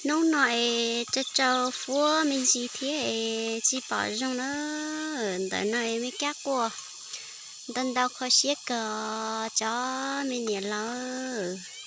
Hnub no es tsau tsau fuab me ntsis thiab es tsis pom zoo na. Ntawm no es me kab quaj ntau ntau kho siab kawg cov me niam laus.